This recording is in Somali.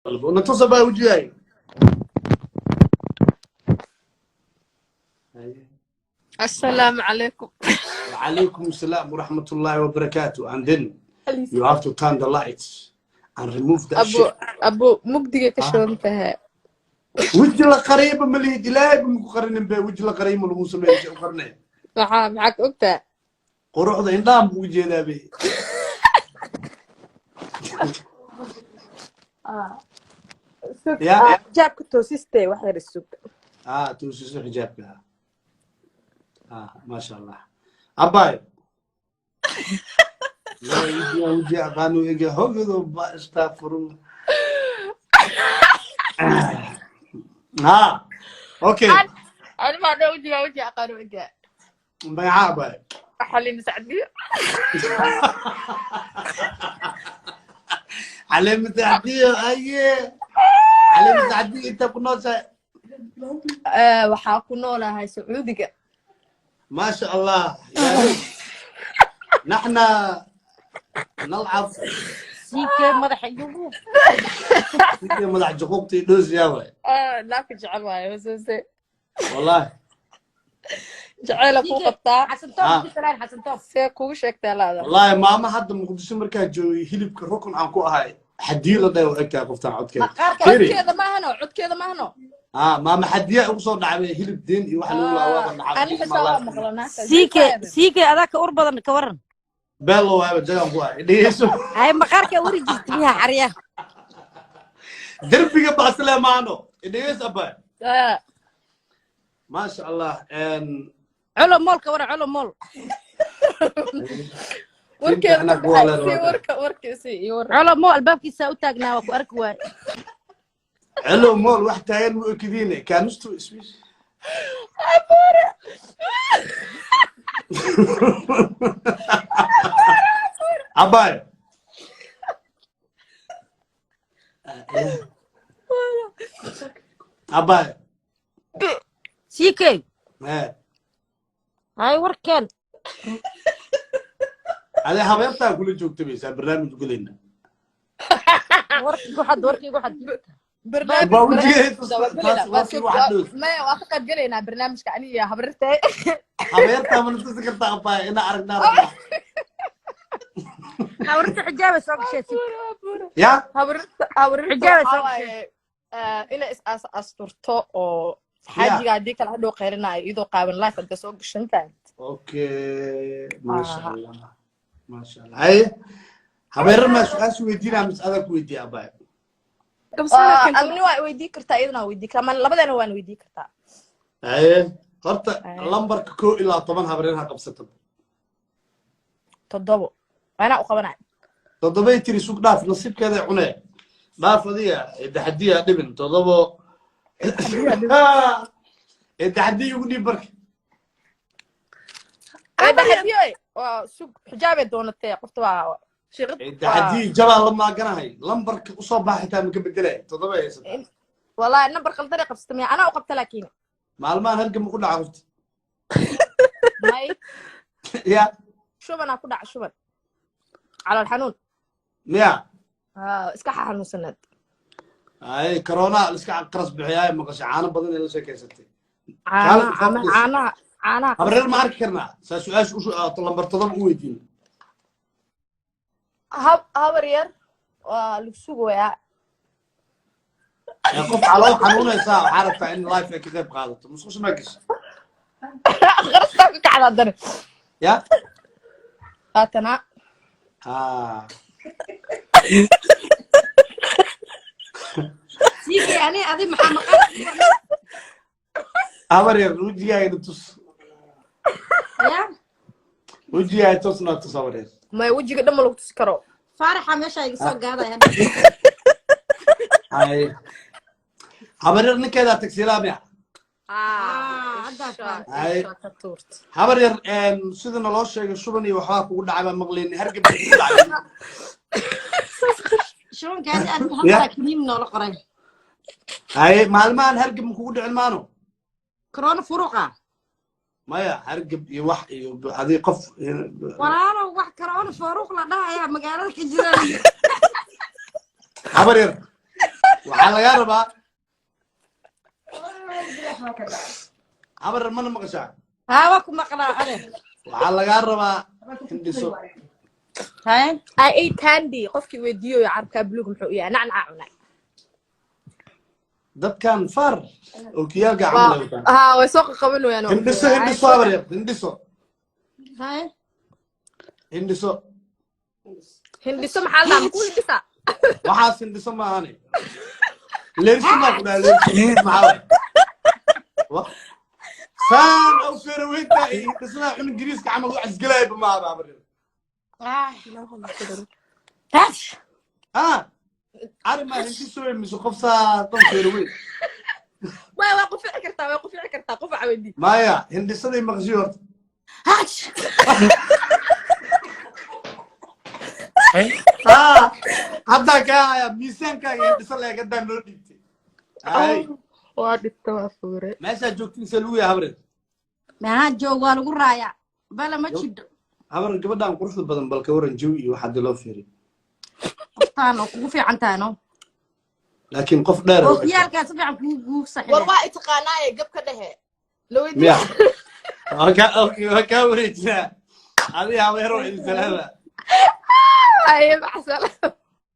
Natusa baa wejigaaga. Assalaamu calaykum. وعليكم السلام ورحمة الله وبركاته. And then you have to turn the lights and remove that Abu shit. Abu mugdiga ka Ah. shidan tahay. Weji la qariyba ma lihid, Ilaahay ba maku qarinin be. Weji la qariy ma lagu sameeyo, u qarnay. Maxaa ka ogtaa? Quruxda indhahan buu jeedaa be. Ya. Xijaabka toosistee, wax yar isug. Ah, toosiso xijaabka. Ah, maasha Allah, abay. Wejiga weji aqaanu ega hogado ba, astaghfirullah. Ha, okay. Ani maa dhan wejiga weji aqaano ega. Magaca, abay? Xaliim Sacdiyo. Xaliima Sacdiyo, aye. Xaliima Sacdiyo, inta ku nooshahay? Waxaa ku noolahay Sacuudiga. ما شاء الله، يعني نحن نلعب. Siikee madaxa igu. Sidii madax juquuqtii dhoos yaa waay. Naafka jecel waaye hooshoose. والله. Jaceyla kuu qabtaa. Xasan Toob. Ah. Ku salaan Xasan Toob. See kugu sheegtaa laada? والله maama hadda Muqdisho markaa joogay, hilibka rukun aan ku ahay xadiyo la dhahay u egtahay qoftaan codkeeda. Maqaarka. Firi. Codkeeda maahano, codkeeda maahano. Ah, maama xadiya ugu soo dhacday hilib deen iyo wax lagu laawaa. Ani xitaa waa maqla naagta. Siikee, siikee, adaa ka ur badan, ka waran? Beelo waaba jagaan ku ahay, dhegeyso. Hay, maqaarka wari jirta miyaa xarya? Derbiga baasle maano, dhegeyso abay. Maasha Allah. Colo Mool, ka waran Colo Mool? Warkeeda Anaa ka ku waleer baxay si waa. Warka warkiisi iyo war. Colo Mool albaabkiisa u taagnaa, waa ku arki waay. Celo Mool wax taagan ma okidiine kaanustu iswiis. Abay, abay. Siikee. Eh. Hay, warkeen. Ade habeertaa kula joogta baysaa barnaamij gelayna. Warkiigu xad, warkiigu xad. Barnaamij. Baa wejigeeda barnaamij taas warkii waxa dhows. Maya, waa ka qayb gelaynaa barnaamijka aniga habrirtay. Habeertaa ma natusi kartaa, abay? Ina aragnaa rabnaa. Hawrinta xijaaba soo gashay si. Ya. Habrirta, habrirta. Xijaaba waxaa soo waaye inay is as asturto oo xaajiga haddii kale hadhow qeyrinayo iyadoo qaaban life hadda soo gashan tahay. Okay, maasha Allah, maasha Allah. Haye, habeerar maa su-aasha weydiinaa mise adaa ku weydiiya, abay? Amni waa weydii kartaa, iyadana waa weydii kartaa, ma labadeena waan weydii kartaa. Haye, horta Haye. lambarka 1 ilaa 10 habareer ha qabsato. 7 anaa u qabanaya. 7ay tiri, sug, dhaaf, nasiibkeeday cunee, dhaaf adiga daxadiya dhibin. 7 daxadiya ugu dhiib marka. Daxadiyo waa sug, xijaabay doonatee qofta waa shiiqad. Daxadiya jabaa la maaganahay, lambarka usoo baxa xitaa maka bedelay. 7 haysataa. Wallahi nambar qaldanay qabsata miya? Anaa u qabta laakiin. Maalmahan halgan ma ku dhaca qofta? May. Ya. Shubanaa ku dhaca, shuban, calool xanuun. Miya? Iska xanuunsanaad. Ay, corona la iska qaras bixiyaay, maqashay caano badan ay la sheekaysatay. Caanaha, caanaha, caanaha. Habreer ma arki karnaa saa su-aasha lambar 7 u weydiin? Habar yar waa lagu sugayaa. Ee qof calool xanuunaysaa waxaa rabtaa in live ay ka qayb qaadato, musqusha maa gashay? Qarastaa ka kacda haddana. Ya. Haatana. Ha. Siikee, ani adi maxaa maqaarka? Habar yar, wejigaaga tus. Ya. Wejigaaga tusna, tus, habar yar. Maya, wejiga dhan ma lagu tusi karo. Faaraxa meesha iga soo gaadaya. Hay, habar yar, ninkeedaa tagsiilaa miya? Haddaa Ay. Ka tuurta. Habar yar, sida naloo sheegay shuban iyo waxbaa kugu dhacay baa maqlayni, hargab baa kugu dhacay. Shubankaasi adi hadda kiniin noola qoray. Haye, maalmahan hargab ma kugu dhicin maano? Corona furuqa. Maya, hargab iyo wax iyo adii qof. Walaalow, wax corona furuq la dhahayaa magaalada ka jira. Habar yar. Waxaa lagaa rabaa, habaryar, mana maqashaa? Haa, waa ku maqlaa ade. Waxaa lagaa rabaa hindhiso. Haye. I ate candy. Qofkii weydiiyo carabkaa buluug muxuu u yahay, nacnaca cunay. Dadkan far ookiyaalka camal ay wataan. Haa, way soo qabanayaan. Hindhiso, hindhiso, habaryar, hindhiso. Haye. Hindhiso. Hindhiso maxaa la dhahaa? Makuu hindhisaa? Waxaas hindhiso maahane, leersi maa ku dhaha. Leersi maxaa waay? Saan aw feeraweynta iyo hindhisadaa cunug ingiriiska camal wax isgelaayba maaha, habaryar. Ah, ari maa hindiso mise qof saa dan feeraweyn? Way qufici kartaa, way qufici kartaa, qufaca weydii. Maya, hindhisadii maqshiyo horta. Ah, haddaa kaa haya miisaankaaga hindhiso leeg haddaa noo dhiibtay. Ay. Waa dhibta, waa fuure. Meeshaa joogtiin see lagu yahay, habreer? Maxaa joog, waa lagu raayaa bala ma jidho. Habar, gabadhan quruxda badan bal ka waran jawi iyo waxaa loo fiiriy. Qoftaan oo kugu fiican tahay no. Laakiin qof dheer oo Ookiyaalkaa si fiican kugu guugsaxine. War waa itaqaanaaye, gabka dhehe la weydii. Miya? Waa kaa, okay, waa kaa wareejinaa. Adiga habeero idin salaama. Haye, macsalaam.